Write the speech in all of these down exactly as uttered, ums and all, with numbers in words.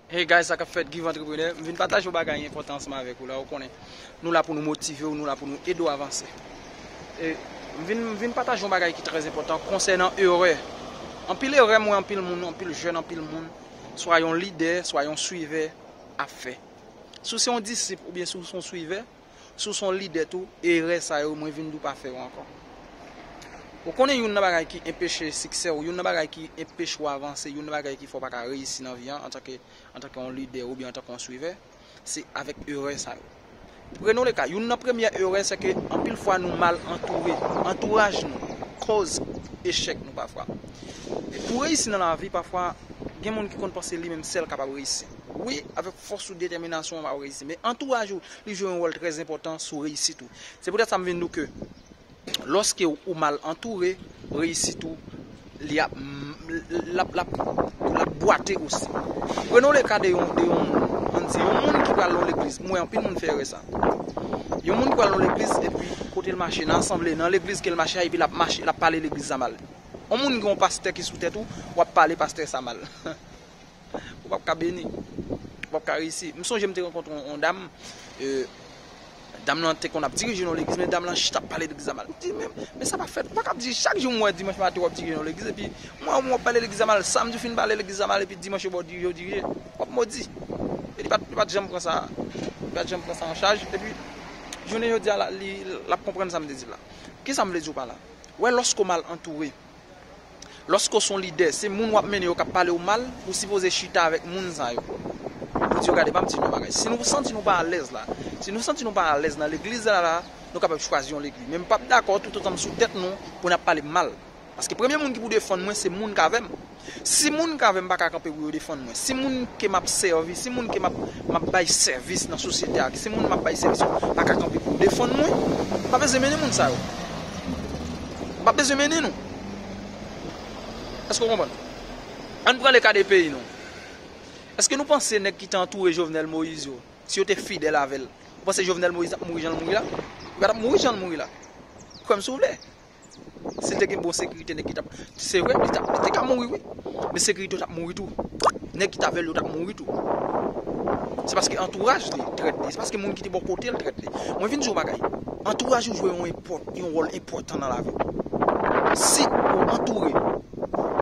Hey guys, sa k ap fèt, Give Entrepreneur. M vin pataje yon bagay enpòtan ansanm avèk ou la, ou konnen. Nou la pou nou motive w, nou la pou nou ede w avanse. E m vin, m vin pataje yon bagay ki trè enpòtan konsènan erè. Anpil erè m wè anpil moun, anpil jèn, anpil moun, swa yon lidè, swa yon swivè ap fè. Si w se yon disip oubyen si w se yon swivè, si w se yon lidè tou, erè sa yo, mwen vin di w pa fè yo ankò. Ou konnen youn nan bagay ki enpeche siksè w, youn nan bagay ki enpeche w avanse, youn nan bagay ki fè w pa ka reyisi nan vi an, antanke, antanke yon lidè oubyen antanke yon swivè, se avèk erè sa yo. Prenons le cas, youn nan premyè erè, se ke anpil fwa nou mal antoure. Antouraj nou koz echèk nou pafwa. E pou reyisi nan lavi, pafwa, gen moun ki konn panse li menm sèl kapab reyisi. Wi, avèk fòs ou detèminasyon, w ap reyisi. Men antouraj ou, li jwe yon wòl trè enpòtan sou reyisit ou. Se poutèt sa m vin di w ke lòske ou mal antoure, reyisit ou, li ap, l ap, l ap, l ap bwate osi. Prenons le cas de yon, de yon, ann di, yon moun ki pral nan legliz. M wè anpil moun fè erè sa. Yon moun ki pral nan legliz, epi kote l mache, nan asanble, nan legliz ke l mache a, epi l ap mache, l ap pale legliz la mal. Yon moun gen yon pastè ki sou tèt ou, w ap pale pastè sa mal. Ou p ap ka beni. Ou p ap ka reyisi. M sonje m te rankontre yon, yon dam, e, dam nan te konn ap dirije nan legliz, men dam nan chita ap pale legliz la mal. M di, men, men sa pa fèt. Ou pa ka ap dirije, chak jou m wè dimanch maten w ap dirije nan legliz, epi mwen w ap pale legliz la mal, samdi w fin pale legliz la mal, epi dimanch yo ba w dirije, w dirije. W ap modi. E li pa t, li pa t janm pran sa, li pa t janm pran sa an chaj, epi jounen jodi a la, li, l ap konprann sa m te di l la. Kisa m vle di w pa la? Wè, lòske w mal antoure, lòske w se yon lidè, se moun w ap mennen yo k ap pale w mal, ou sipoze chita avèk moun sa yo. Pou di yo, gade, ban m di nou yon bagay. Si nou santi nou pa alèz la, si nou santi nou pa alèz nan legliz la, la, nou kapab chwazi yon legliz. Men m p ap dakò toutotan m sou tèt nou pou n ap pale m mal. Paske premye moun ki pou defann mwen, se moun k avè m. Si moun k avè m pa ka kanpe pou yo defann mwen, si moun ke m ap sèvi, si moun ke m ap, m ap bay sèvis nan sosyete a, si moun m ap bay sèvis yo pa ka kanpe pou yo defann mwen, m pa bezwen mennen moun sa yo. M pa bezwen mennen nou. Èske w konprann? Ann pran le ka de peyi nou. Èske nou panse nèg ki te antoure Jovenel Moïse yo, si yo te fidèl avè l, ou panse Jovenel Moïse t ap mouri jan l mouri la? Li pa t ap mouri jan l mouri la. Kwè m si w vle. Si l te gen bon sekirite, nèg ki t ap, se vre, li t ap, li te ka mouri, wi. Men sekirite yo t ap mouri tou. Nèg ki t avè l yo t ap mouri tou. Se paske antouraj li trèt li. Se paske moun ki te bò kote l trèt li. Mwen vin di w yon bagay. Antouraj ou jwe yon enpòt-, yon wòl enpòtan nan lavi w. Si ou antoure,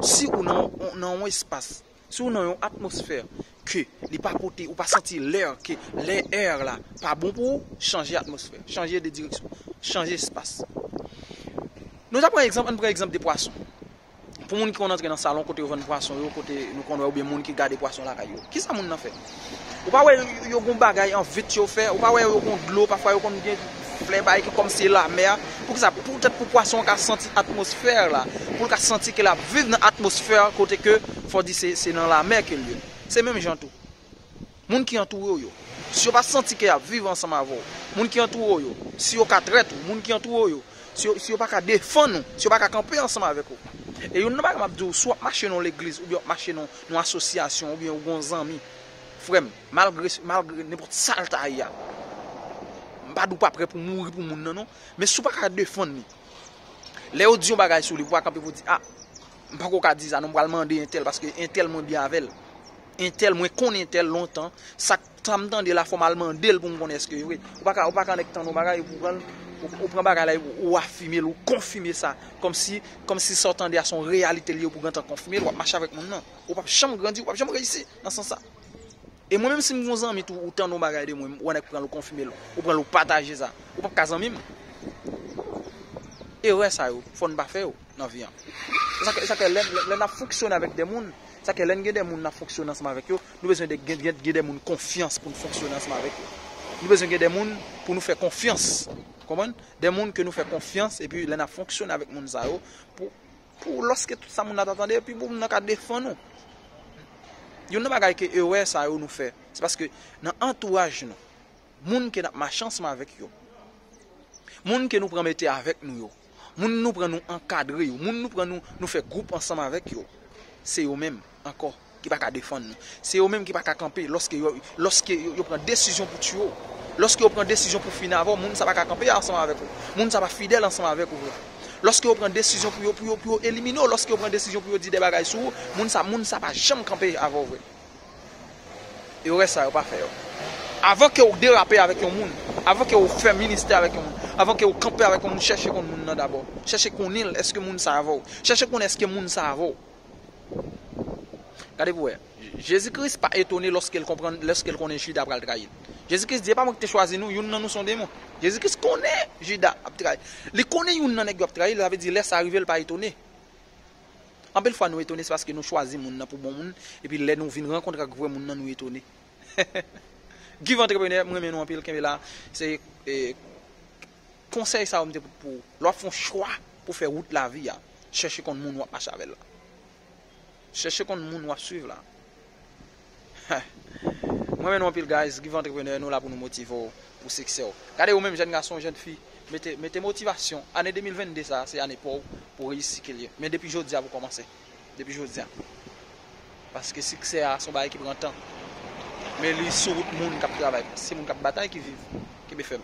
si ou nan, nan yon espas, si w nan yon atmosfè ke li pa pote, ou pa santi lè ke lè air la pa bon pou ou, chanje atmosfè, chanje de direksyon, chanje espas. Nou ta pran egzanp, ann pran egzanp de pwason. Pou moun ki konn antre nan salon kote yo vann pwason yo, kote nou konn wè, oubyen moun ki gade pwason lakay yo. Kisa moun nan fè? Ou pa wè yo, yo gon bagay an vit yo fè, ou pa wè yo gon dlo, pafwa yo konn gen flè bagay ki kòmsi e lamè a. Poukisa? Poutèt pou pwason an ka santi atmosfè la, pou l ka santi ke l ap viv nan atmosfè kote ke, fò di se, se nan lamè ke l ye. Se menm jan tou. Moun ki antoure w yo, si yo pa santi ke y ap viv ansanm avè w, moun ki antoure w yo, si yo ka trèt ou, moun ki antoure w yo, si yo, si yo pa ka defann ou, si yo pa ka kanpe ansanm avèk ou. E youn nan bagay m ap di w, si w ap mache nan yon legliz, oubyen w ap mache nan, nan yon asosyasyon, oubyen ou gen yon zanmi, frè m, malgre, malgre nenpòt sa l ta ye a, m pa di w pa prè pou mouri pou moun nan, non. Men si w pa ka defann li, lè yo di yon bagay sou li, ou pa kanpe pou di, a, m pako ka di sa, non, m pral mande entèl, paske entèl mwen byen avè l. Entèl, mwen konn entèl lontan, sa, sa m tande la, fò m al mande l pou m konnen èske e vre. Ou pa ka, ou pa ka nèk tande yon bagay, ou pran, ou, ou pran bagay la, ou, ou afime l, ou konfime sa, kòmsi, kòmsi sa w tande a se yon reyalite li ye, ou pou gentan konfime l, w ap mache avèk moun nan. Ou p ap janm grandi, ou p ap janm reyisi nan sans sa. E mwen menm si m gon zanmi tou, ou tande yon bagay de mwen, ou wè nèg pran l, ou konfime l, ou pran l, ou pataje sa, ou p ap ka zanmi m. Erè sa yo, fò n pa fè yo nan vi an. Sa ke, sa ke lè, lè, lè n ap fonksyone avèk de moun, sa ke lè n gen de moun n ap fonksyone ansanm avèk yo, nou bezwen de, gen, gen, gen de moun konfyans pou n fonksyone ansanm avèk yo. Nou bezwen gen de moun pou nou fè konfyans. Konprann? De moun ke nou fè konfyans, epi lè n ap fonksyone avèk moun sa yo, pou, pou lòske tout sa moun nan ta tande, epi pou moun nan ka defann ou. Youn nan bagay ke erè sa yo nou fè, se paske nan antouraj nou, moun ke n ap mache ansanm avèk yo, moun ke nou pran mete avèk nou yo, moun nou pran nou ankadre yo, moun nou pran nou, nou fè gwoup ansanm avèk yo, se yo menm ankò ki pa ka defann nou. Se yo menm ki pa ka kanpe lòske yo, lòske yo, yo pran desizyon pou tiye w. Lòske yo pran desizyon pou fini avè w, moun sa pa ka kanpe ansanm avèk ou. Moun sa pa fidèl ansanm avèk ou vre. Lòske yo pran desizyon pou yo, pou yo, pou yo elimine w, lòske yo pran desizyon pou yo di de bagay sou ou, moun sa, moun sa pa janm kanpe avè w vre. Erè sa yo pa fè yo. Avan ke w derape avèk yon moun, avan ke w fè ministè avèk yon moun, avan ke w kanpe avèk yon moun, chèche konn moun nan dabò. Chèche konnen l, èske moun sa a avè w. Chèche konn èske moun sa a avè w. Gade pou wè. Jezi Kris pa etone lòske l konprann, lòske l konnen Jida pral trayi l. Jezi Kris di, "E pa mwen ki te chwazi nou, youn nan nou se yon demon." Jezi Kris konnen Jida ap trayi. Li konnen youn nan nèg yo ap trayi l, sa vle di lè sa rive l pa etone. Anpil fwa nou etone se paske nou chwazi moun nan pou bon moun, epi lè nou vin rankontre ak vrè moun nan nou etone. Give Entrepreneur, mwen renmen nou anpil, kenbe la. Se e, konsèy sa yo m te pote pou ou. Lè w ap fè yon chwa pou fè wout lavi a, chèche konn moun w ap mache avè l la. Chèche konn moun w ap swiv la. Mwen renmen nou anpil, guys. Give Entrepreneur, nou la pou nou motive w pou siksè w. Gade ou menm, jèn gason, jèn fi, mete, mete motivasyon. Ane de mil vennde sa, se ane pa w pou reyisi ke l ye. Men depi jodi a pou kòmanse. Depi jodi a. Paske siksè a se yon bagay ki pran tan. Men li sou wout moun k ap travay. Se moun k ap batay ki viv. Kenbe fèm.